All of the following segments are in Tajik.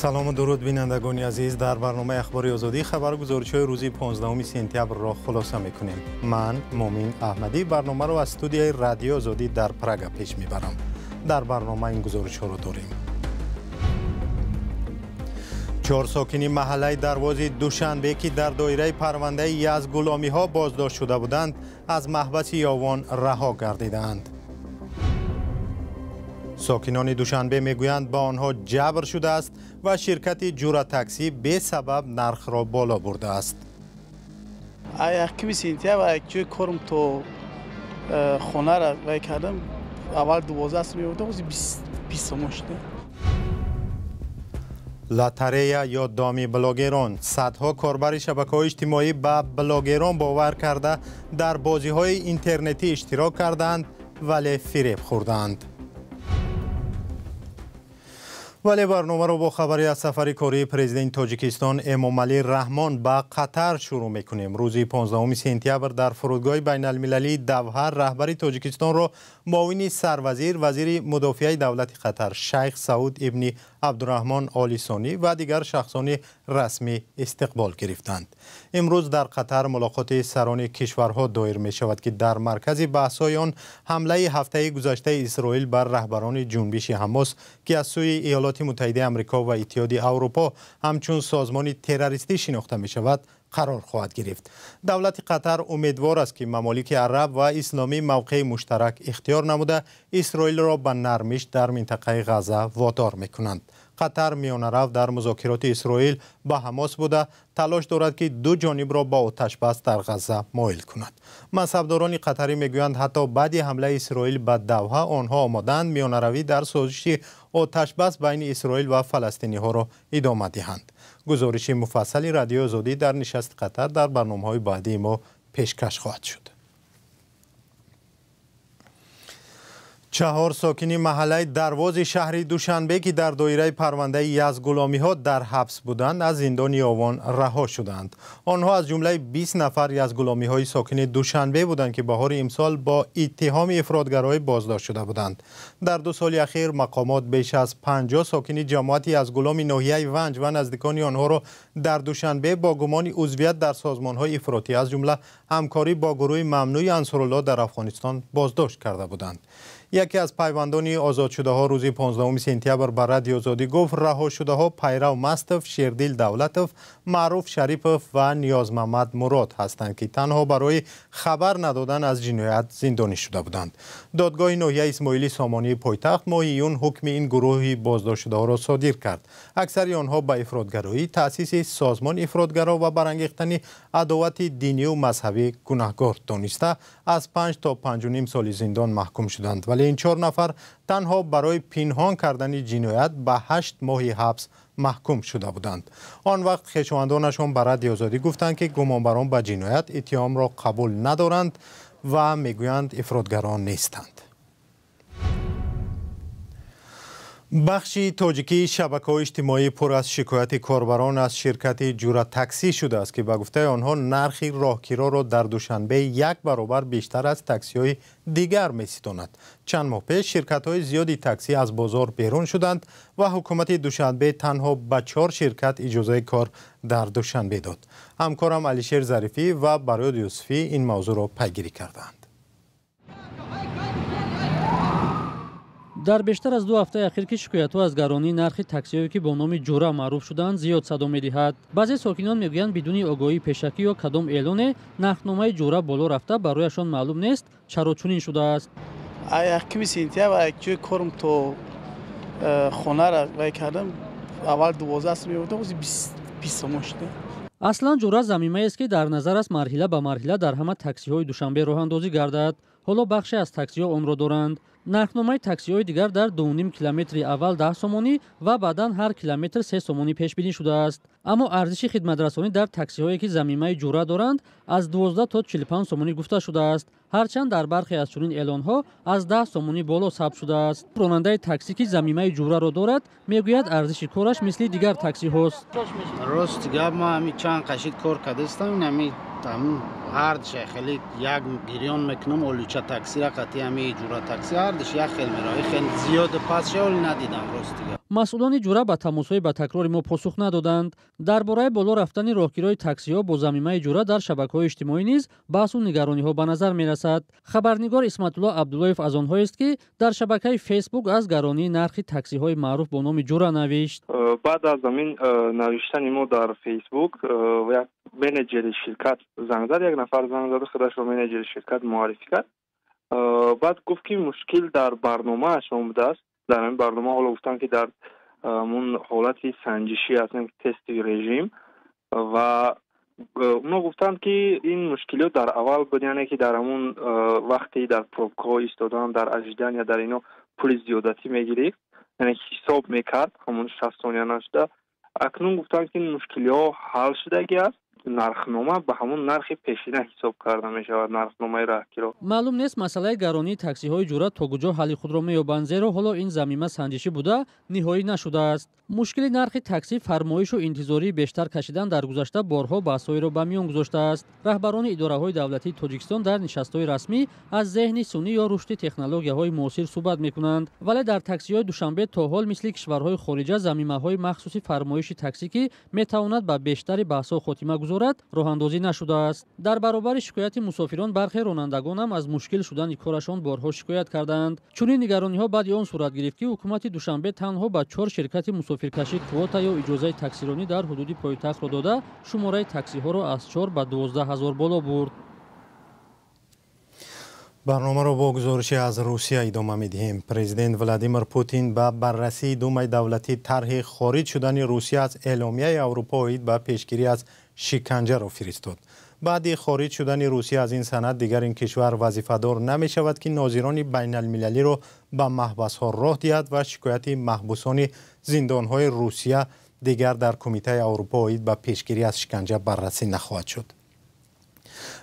Салому дуруд, бинандагони азиз. Дар барномаи Ахбори Озодӣ хабару гузоришҳои рӯзи 15 сентябрро хулоса мекунем. Ман Мумин Аҳмадӣ барномаро аз студияи Радиои Озодӣ дар Прага пеш мебарам. Дар барнома ин гузоришҳоро дорем. Чор сокини маҳаллаи Дарвози Душанбе, ки дар доираи парвандаи язгуломиҳо боздошт шуда буданд, аз маҳбаси Ёвон раҳо гардидаанд. Сокинони Душанбе мегӯянд, ба онҳо ҷабр шудааст ва ширкати Ҷура таксӣ бесабаб нархро боло бурдааст. Якуми сентябр ҷои корм то хонара вай кардам, аввал 12 сом меовардам, ҳозир 20 сомон шуда. Лотерея ё доми блогерон. Садҳо корбари шабакаҳои иҷтимоӣ ба блогерон бовар карда, дар бозиҳои интернетӣ иштирок кардаанд, вале фиреб хӯрдаанд. Вале барномаро бо хабаре аз сафари кории президенти Тоҷикистон Эмомалӣ Раҳмон ба Қатар шурӯъ мекунем. Рӯзи 15 сентябр дар фурудгоҳи байналмилалии Давҳа раҳбари Тоҷикистонро муовини сарвазир, вазири мудофиаи давлати Қатар Шайх Сауд ибни Абдураҳмон Оли Сонӣ ва дигар шахсони расмӣ истиқбол гирифтанд. Имрӯз дар Қатар мулоқоти сарони кишварҳо доир мешавад, ки дар маркази баҳсҳои он ҳамлаи ҳафтаи гузаштаи Исроил бар раҳбарони ҷунбиши Ҳамос, ки аз сӯи Иёлоти Муттаҳидаи Амрико ва Иттиҳоди Аврупо ҳамчун созмони террористӣ шинохта мешавад, қарор хоҳад гирифт. Давлати Қатар умедвор аст, ки мамолики араб ва исломӣ мавқеи муштарак ихтиёр намуда, Исроилро ба нармиш дар минтақаи Ғаза водор мекунанд. Қатар миёнарав дар музокироти Исроил ба Ҳамос буда, талош дорад, ки ду ҷонибро ба оташбас дар Ғаза моил кунад. Мансабдорони қатарӣ мегӯянд, ҳатто баъди ҳамлаи Исроил ба Давҳа онҳо омодаанд миёнаравӣ дар созиши оташбас байни Исроил ва фаластиниҳоро идома диҳанд. Гузориши муфассали Радиои Озодӣ дар нишасти Қатар дар барномаҳои баъдии мо пешкаш хоҳад шуд. Чаҳор сокини маҳаллаи Дарвози шаҳри Душанбе, ки дар доираи парвандаи язгуломиҳо дар ҳабс буданд, аз зиндони Ёвон раҳо шуданд. Онҳо аз ҷумлаи 20 нафар язгуломиҳои сокини Душанбе буданд, ки баҳори имсол бо иттиҳоми ифротгароӣ боздошт шуда буданд. Дар 2 соли ахир мақомот беш аз 50 сокини ҷамоати язгуломи ноҳияи Ванҷ ва наздикони онҳоро дар Душанбе бо гумони узвият дар созмонҳои ифротӣ, аз ҷумла ҳамкорӣ бо гурӯҳи мамнӯи Ансорулло дар Афғонистон боздошт карда буданд. Яке аз пайвандони озодшудаҳо рӯзи 15 сентябр ба Радиои Озодӣ гуфт, раҳошудаҳо Пайрав Мастов, Шердил Давлатов, Маъруф Шарипов ва Ниёзмамад Мурод ҳастанд, ки танҳо барои хабар надодан аз ҷиноят зиндонӣ шуда буданд. Додгоҳи ноҳияи Исмоили Сомонии пойтахт моҳи июн ҳукми ин гурӯҳи боздоштшудаҳоро содир кард. Аксари онҳо ба ифротгароӣ, таъсиси созмони ифротгаро ва барангехтани адовати динию мазҳабӣ гунаҳгор дониста, аз 5 то 5,5 соли зиндон маҳкум шуданд. Вале ин 4 нафар танҳо барои пинҳон кардани ҷиноят ба 8 моҳи ҳабс маҳкум шуда буданд. Он вақт хешовандонашон ба Радиои Озодӣ гуфтанд, ки гумонбарон ба ҷиноят иттиҳомро қабул надоранд ва мегӯянд ифротгарон нестанд. Бахши тоҷикии шабакаҳои иҷтимоӣ пур аз шикояти корбарон аз ширкати Ҷура таксӣ шудааст, ки ба гуфтаи онҳо нархи роҳкироро дар Душанбе 1 баробар бештар аз таксиҳои дигар меситонад. Чанд моҳ пеш ширкатҳои зиёди таксӣ аз бозор берун шуданд ва ҳукумати Душанбе танҳо ба 4 ширкат иҷозаи кор дар Душанбе дод. Ҳамкорам Алишер Зарифӣ ва Барёд Юсуфӣ ин мавзӯъро пайгирӣ кардаанд. Дар бештар аз 2 ҳафтаи ахир, ки шикоятҳо аз гаронии нархи таксиҳое, ки бо номи Ҷура маъруф шудаанд, зиёд садо медиҳад. Баъзе сокинон мегӯянд, бидуни огоҳии пешакӣ ё кадом эълоне нархномаи Ҷура боло рафта, барояшон маълум нест чаро чунин шудааст. Якуми сентябр ҷои корм то хонара вай кардам, аввал 12 сом меовардам, ҳозир 20 сомон шуда. Аслан Ҷура замимаест, ки дар назар аст марҳила ба марҳила дар ҳама таксиҳои Душанбе роҳандозӣ гардад. Ҳоло бахше аз таксиҳо онро доранд. Нархномаи таксиҳои дигар дар 2,5 километри аввал 10 сомонӣ ва баъдан ҳар километр 3 сомонӣ пешбинӣ шудааст. Аммо арзиши хидматрасонӣ дар таксиҳое, ки замимаи Ҷура доранд, аз 12 то 45 сомонӣ гуфта шудааст. Ҳарчанд дар бархе аз чунин эълонҳо аз 10 сомонӣ боло сабт шудааст. Ронандаи таксӣ, ки замимаи Ҷураро дорад, мегӯяд арзиши кораш мисли дигар таксиҳост. Рост гап, ма ҳами чанд қашид кор кардастам, ҳами ҳардуш хеле як гирён мекунам, олуча таксира қатъи ҳами Ҷура такси ҳардуш як хел меравад. Хеле зиёд пас шавол надидам, рост гап. Масъулони Ҷура ба тамосҳои ба такрори мо посух надоданд. Дар бораи боло рафтани роҳкирои таксиҳо бо замимаи Ҷура дар шабакаҳои иҷтимоӣ низ баҳсу нигарониҳо ба назар мерасад. Хабарнигор Исматулло Абдуллоев аз онҳоест, ки дар шабакаи Фейсбук аз гаронии нархи таксиҳои маъруф бо номи Ҷура навишт. Баъд аз ҳамин навиштани мо дар Фейсбук як менеҷери ширкат занг зад, як нафар занг зад, худашро менеҷери ширкат муаррифӣ кард. Баъд гуфт, ки мушкил дар барномааш омадааст. Дар ҳамин барнома ҳоло гуфтанд, ки дар ҳамун ҳолати санҷишӣ аст, тестовый режим, ва оно гуфтанд, ки ин мушкилиёт дар аввал буд, яъне ки дар ҳамун вақте дар пробкаҳо истодан, дар ожидания, дар ино пули зиёдатӣ мегирифт, яъне ҳисоб мекард ҳамун 60 сония нашуда. Акнун гуфтанд, ки ин мушкилиҳо ҳал шудагӣ аст, нархнома ба ҳамун нархи пешина ҳисоб карда мешавад, нархномаи раҳкиро. Маълум нест, масъалаи гаронии таксиҳои Ҷура то куҷо ҳалли худро меёбанд, зеро ҳоло ин замима санҷишӣ буда, ниҳоӣ нашудааст. Мушкили нархи таксӣ, фармоишу интизории бештар кашидан дар гузашта борҳо баҳсҳоеро ба миён гузоштааст. Раҳбарони идораҳои давлатии Тоҷикистон дар нишастҳои расмӣ аз зеҳни сунъӣ ё рушди технологияҳои муосир суҳбат мекунанд, вале дар таксиҳои Душанбе то ҳол мисли кишварҳои хориҷа замимаҳои махсуси фармоиши таксӣ, ки метавонад ба бештари баҳсҳо хотима гузорад, роҳандозӣ нашудааст. Дар баробари шикояти мусофирон, бархе ронандагонам аз мушкил шудани корашон борҳо шикоят кардаанд. Чунин нигарониҳо баъди он сурат гирифт, ки ҳукумати Душанбе танҳо ба чор ширкати мусофиркашӣ квота ё иҷозаи таксиронӣ дар ҳудуди пойтахтро дода, шумораи таксиҳоро аз 4 ба 12 ҳазор боло бурд. Барномаро бо гузоришӣ аз Русия идома медиҳем. Президент Владимир Путин ба баррасии Думаи давлатӣ тарҳи хориҷ шудани Русия аз Эъломияи Аврупо оид ба пешгирӣ аз шиканҷаро фиристод. Баъди хориҷ шудани Русия аз ин санад, дигар ин кишвар вазифадор намешавад, ки нозирони байналмилалиро ба маҳбасҳо роҳ диҳад ва шикояти маҳбусони зиндонҳои Русия дигар дар Кумитаи Аврупо оид ба пешгирӣ аз шиканҷа баррасӣ нахоҳад шуд.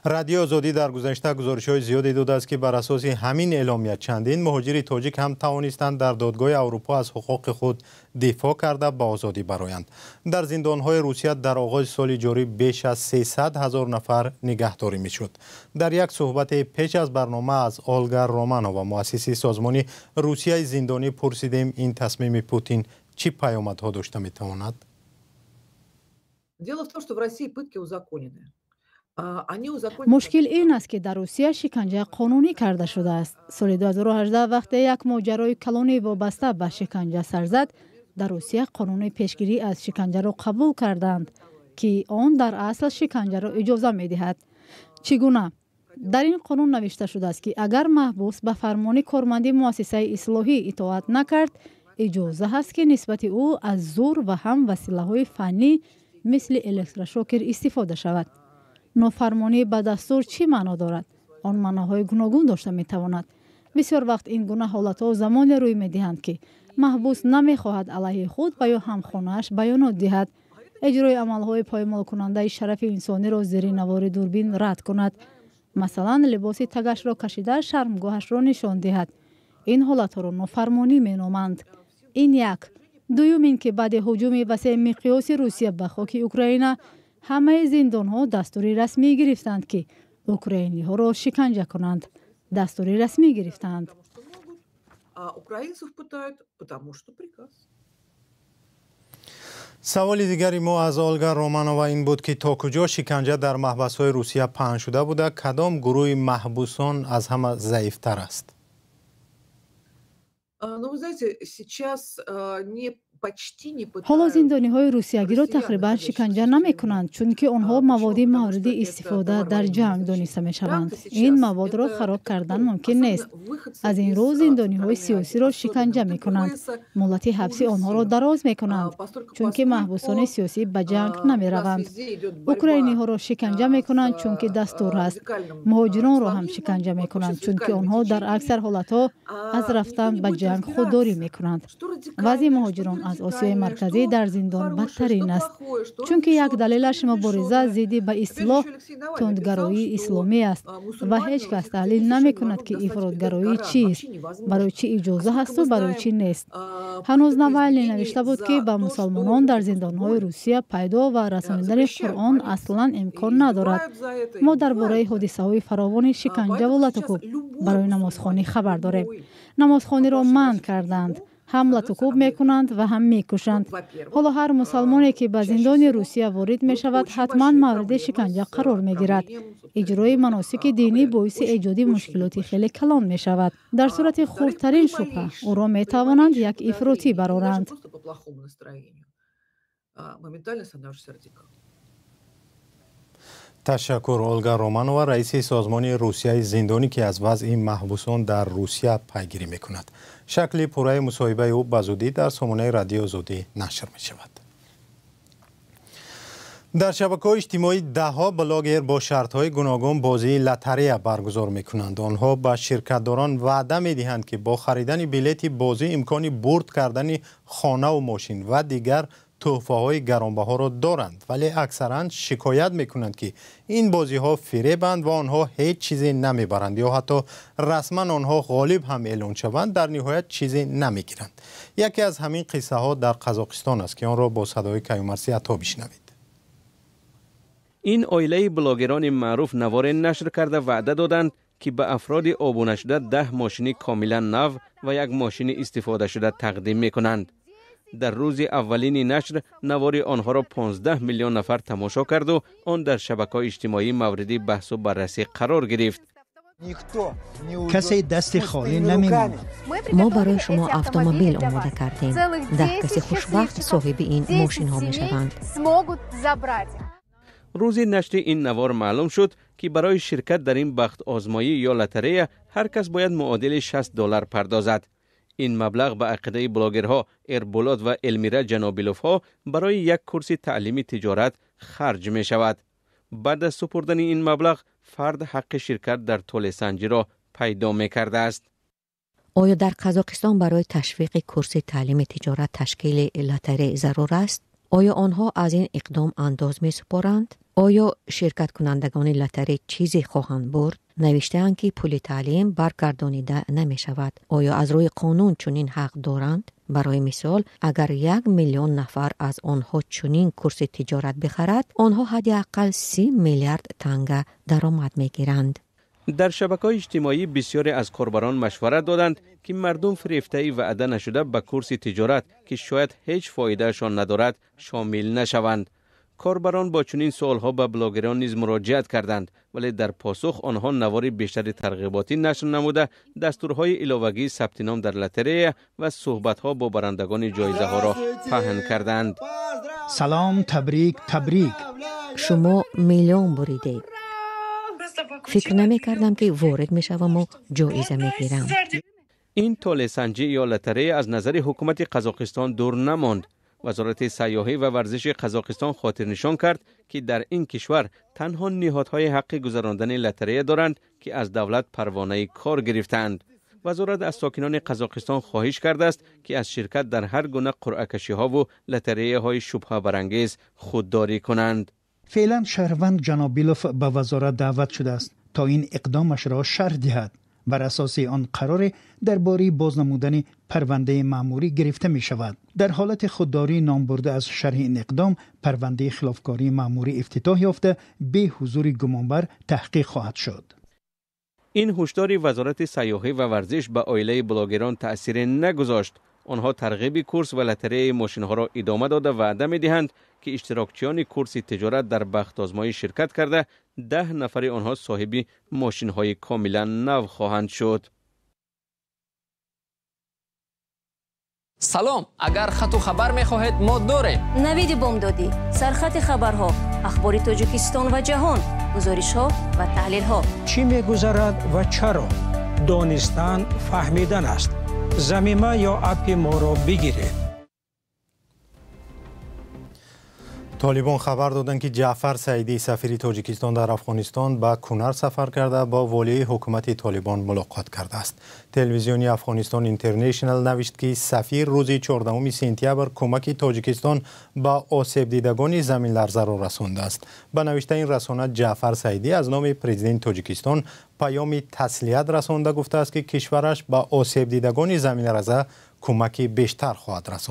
Радиои Озодӣ дар гузашта гузоришҳои зиёде додааст, ки бар асоси ҳамин эъломия чандин муҳоҷири тоҷик ҳам тавонистанд дар додгоҳи Аврупо аз ҳуқуқи худ дифоъ карда, ба озодӣ бароянд. Дар зиндонҳои Русия дар оғози соли ҷорӣ беш аз 300 ҳазор нафар нигаҳдорӣ мешуд. Дар як суҳбате пеш аз барнома аз Олга Романова, муассиси созмони Русияи зиндонӣ, пурсидем, ин тасмими Путин чӣ паёмадҳо дошта метавонад. Дело в том, что в России пытки узаконены. Мушкил ин аст, ки дар Русия шиканҷа қонунӣ карда шудааст. Соли 2018, вақте як моҷарои калони вобаста ба шиканҷа сар зад, дар Русия қонуни пешгирӣ аз шиканҷаро қабул карданд, ки он дар асл шиканҷаро иҷоза медиҳад. Чӣ гуна? Дар ин қонун навишта шудааст, ки агар маҳбус ба фармони корманди муассисаи ислоҳӣ итоат накард, иҷоза ҳаст, ки нисбати ӯ аз зӯр ва ҳам василаҳои фаннӣ мисли электрошокер истифода шавад. Нофармонӣ ба дастур чӣ маъно дорад? Он маъноҳои гуногун дошта метавонад. Бисёр вақт ин гуна ҳолатҳо замоне рӯй медиҳанд, ки маҳбус намехоҳад алайҳи худ ва ё ҳамхонааш баёнот диҳад, иҷрои амалҳои поймолкунандаи шарафи инсониро зери навори дурбин рад кунад, масалан, либоси тагашро кашида, шармгоҳашро нишон диҳад. Ин ҳолатҳоро нофармонӣ меноманд. Ин як. Дуюм ин ки баъди ҳуҷуми васеъмиқёси Русия ба хоки Украина ҳамаи зиндонҳо дастури расмӣ гирифтанд, ки украиниҳоро шиканҷа кунанд. Дастури расмӣ гирифтанд. Украинцев пытают, потому что приказ. Саволи дигари мо аз Олга Романова ин буд, ки то куҷо шиканҷа дар маҳбасҳои Русия паҳн шуда буда, кадом гурӯҳи маҳбусон аз ҳама заифтар аст? Ну, вы знаете, сейчас не Ҳоло зиндониҳои русиягиро тақрибан шиканҷа намекунанд, чунки онҳо маводи мавриди истифода дар ҷанг дониста мешаванд. Ин маводро хароб кардан мумкин нест. Аз ин рӯ зиндониҳои сиёсиро шиканҷа мекунанд, муҳлати ҳабси онҳоро дароз мекунанд, чунки маҳбусони сиёсӣ ба ҷанг намераванд. Украиниҳоро шиканҷа мекунанд, чунки дастур аст. Муҳоҷиронро ҳам шиканҷа мекунанд, чунки онҳо дар аксар ҳолатҳо аз рафтан ба ҷанг худдорӣ мекунанд. Вазъи муҳоҷирон аз Осиёи Марказӣ дар зиндон бадтарин аст, чунки як далелаш мубориза зидди ба истилоҳ тундгароии исломӣ аст ва ҳеҷ кас таҳлил намекунад, ки ифротгароӣ чист, барои чӣ иҷоза ҳасту барои чӣ нест. Ҳанӯз Навални навишта буд, ки ба мусалмонон дар зиндонҳои Русия пайдо ва расонидани Қуръон аслан имкон надорад. Мо дар бораи ҳодисаҳои фаровони шиканҷаву латукӯб барои намозхонӣ хабар дорем. Намозхониро манъ карданд. Ҳам латукӯб мекунанд ва ҳам мекушанд. Ҳоло ҳар мусалмоне, ки ба зиндони Русия ворид мешавад, ҳатман мавриди шиканҷа қарор мегирад. Иҷрои маносики динӣ боиси эҷоди мушкилоти хеле калон мешавад. Дар сурати хурдтарин шубҳа ӯро метавонанд як ифротӣ бароранд. Ташаккур. Олга Романова, раиси созмони Русияи зиндонӣ, ки аз вазъи маҳбусон дар Русия пайгирӣ мекунад. Шакли пурраи мусоҳибаи ӯ ба зудӣ дар сомонаи Радиои Озодӣ нашр мешавад. Дар шабакаҳои иҷтимоӣ даҳҳо блогер бо шартҳои гуногун бозии лотарея баргузор мекунанд. Онҳо ба ширкатдорон ваъда медиҳанд, ки бо харидани билети бозӣ имкони бурд кардани хонаву мошин ва дигар тӯҳфаҳои гаронбаҳоро доранд, вале аксаран шикоят мекунанд, ки ин бозиҳо фиребанд ва онҳо ҳеҷ чизе намебаранд ё ҳатто расман онҳо ғолиб ҳам эълон шаванд, дар ниҳоят чизе намегиранд. Яке аз ҳамин қиссаҳо дар Қазоқистон аст, ки онро бо садои Каюмарси Ато бишнавед. Ин оилаи блогерони маъруф наворе нашр карда ваъда доданд, ки ба афроди обунашуда 10 мошини комилан нав ва як мошини истифодашуда тақдим мекунанд. Дар рӯзи аввалини нашр навори онҳоро 15 миллион нафар тамошо карду он дар шабакаҳои иҷтимоӣ мавриди баҳсу баррасӣ қарор гирифт. Касе дасти холӣ намемонад. Мо барои шумо автомобил омода кардем. 10 каси хушбахт соҳиби ин мошинҳо мешаванд. Рӯзи нашри ин навор маълум шуд, ки барои ширкат дар ин бахтозмоӣ ё лотарея ҳар кас бояд муодили $60 пардозад. Ин маблағ ба ақидаи блогерҳо Эрбулот ва Элмира Ҷанобиловҳо барои як курси таълими тиҷорат харҷ мешавад. Баъд аз супурдани ин маблағ фард ҳаққи ширкат дар толесанҷиро пайдо мекардааст. Оё дар Қазоқистон барои ташвиқи курси таълими тиҷорат ташкили лотарея зарур аст? Оё онҳо аз ин иқдом андоз месупоранд? Оё ширкаткунандагони лотарея чизе хоҳанд бурд? Навиштаанд, ки пули таълим баргардонида намешавад. Оё аз рӯи қонун чунин ҳақ доранд? Барои мисол, агар 1 миллион нафар аз онҳо чунин курси тиҷорат бихарад, онҳо ҳадди аққал 30 миллиард танга даромад мегиранд. Дар шабакаҳои иҷтимоӣ бисёре аз корбарон машварат доданд, ки мардум фирефтаи ваъда нашуда ба курси тиҷорат, ки шояд ҳеҷ фоидаашон надорад, шомил нашаванд. Корбарон бо чунин суолҳо ба блогерон низ муроҷиат карданд, вале дар посух онҳо навори бештари тарғиботӣ нашр намуда, дастурҳои иловагии сабти ном дар лотарея ва суҳбатҳо бо барандагони ҷоизаҳоро паҳн карданд. Салом, табрик, табрик. Шумо миллион буридед. Фикр намекардам, ки ворид мешаваму ҷоиза мегирам. Ин толесанҷӣ ё лотарея аз назари ҳукумати Қазоқистон дур намонд. Вазорати сайёҳӣ ва варзиши Қазоқистон хотирнишон кард, ки дар ин кишвар танҳо ниҳодҳои ҳаққи гузарондани лотарея доранд, ки аз давлат парвонаи кор гирифтаанд. Вазорат аз сокинони Қазоқистон хоҳиш кардааст, ки аз ширкат дар ҳар гуна қуръакашиҳову лотареяҳои шубҳабарангез худдорӣ кунанд. Феълан шаҳрванд Ҷанобилов ба вазорат даъват шудааст, то ин иқдомашро шарҳ диҳад. Бар асоси он қароре дар бораи боз намудани парвандаи маъмурӣ гирифта мешавад. Дар ҳолати худдорӣ номбурда аз шарҳи ин иқдом, парвандаи хилофкории маъмурӣ ифтитоҳ ёфта, бе ҳузури гумонбар таҳқиқ хоҳад шуд. Ин ҳушдори вазорати сайёҳӣ ва варзиш ба оилаи блогерон таъсире нагузошт. Онҳо тарғиби курс ва лотареяи мошинҳоро идома дода ваъда медиҳанд, ки иштирокчиёни курси тиҷорат дар бахтозмоӣ ширкат карда, 10 нафари онҳо соҳиби мошинҳои комилан нав хоҳанд шуд. Салом, агар хату хабар мехоҳед, мо дорем. Навиди бомдодӣ, сархати хабарҳо, ахбори Тоҷикистон ва ҷаҳон, гузоришҳо ва таҳлилҳо. Чӣ мегузарад ва чаро? Донистан фаҳмидан аст. Замима ё аппи моро бигиред. Толибон хабар доданд, ки Ҷаъфар Саидӣ, сафири Тоҷикистон дар Афғонистон, ба Кунар сафар карда бо волии ҳукумати Толибон мулоқот кардааст. Телевизиони Афғонистон Интернешнал навишт, ки сафир рӯзи 14 сентябр кӯмаки Тоҷикистон ба осебдидагони заминларзаро расондааст. Ба навиштаи ин расона, Ҷаъфар Саидӣ аз номи президенти Тоҷикистон паёми таслият расонда гуфтааст, ки кишвараш ба осебдидагони заминларза кӯмаки бештар хоҳад расонд.